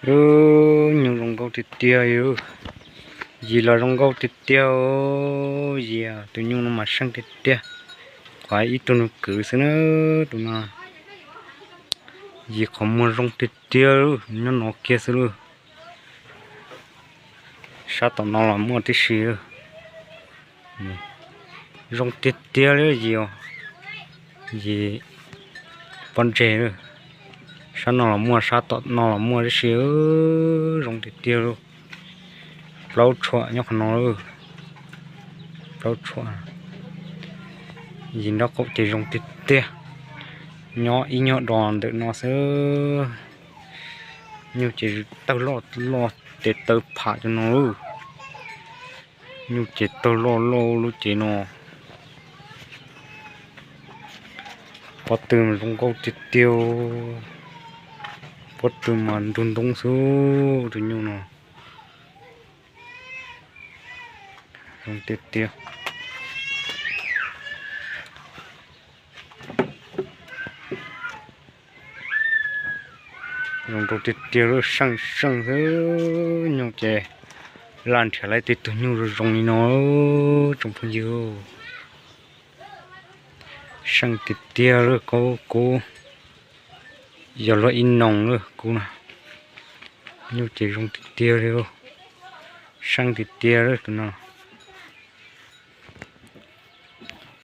Ub, nyuj zoo nkauj tiag tiag li. Yim los zoo nkauj tiag tiag. Yim, tus nyuj no mas seej tiag tiag. Qhov ib tug nus kwv xwb na, tus no. Yim qhov muag zoo tiag tiag, nyob no kiag xwb lauj. Sab tom no los muaj tib si. Zoo tiag tiag li yim, yim pob ntseg. Sab no los muaj, sab tom no los muaj tib si. Zoo tiag tiag lauj. Plaub tshuam nyob qhov no. Plaub tshuam. Yim nraub qaum ces zoo tiag tiag. Nyob ib nyuag do ntawm no xwb. Nyuj ces tawg loj loj, ces tawg pham cov no lauj. Nyuj ces tawg loj loj lub cev no. Pob tw zoo nkauj tiag tiag. Pob tw mas ntug ntoo xwb, tus nyuj no. Zoo tiag tiag. Zoo nkauj tiag tiag, seej seej xwb. Nyuj ces laj nrhiav laib tib tug nyuj zoo zoo li no, tsoom phooj ywg. Seej tiag tiag li, kub kub, yog luag ib noo li kub na. Nyuj ces zoo tiag tiag li, seej tiag tiag li tus no.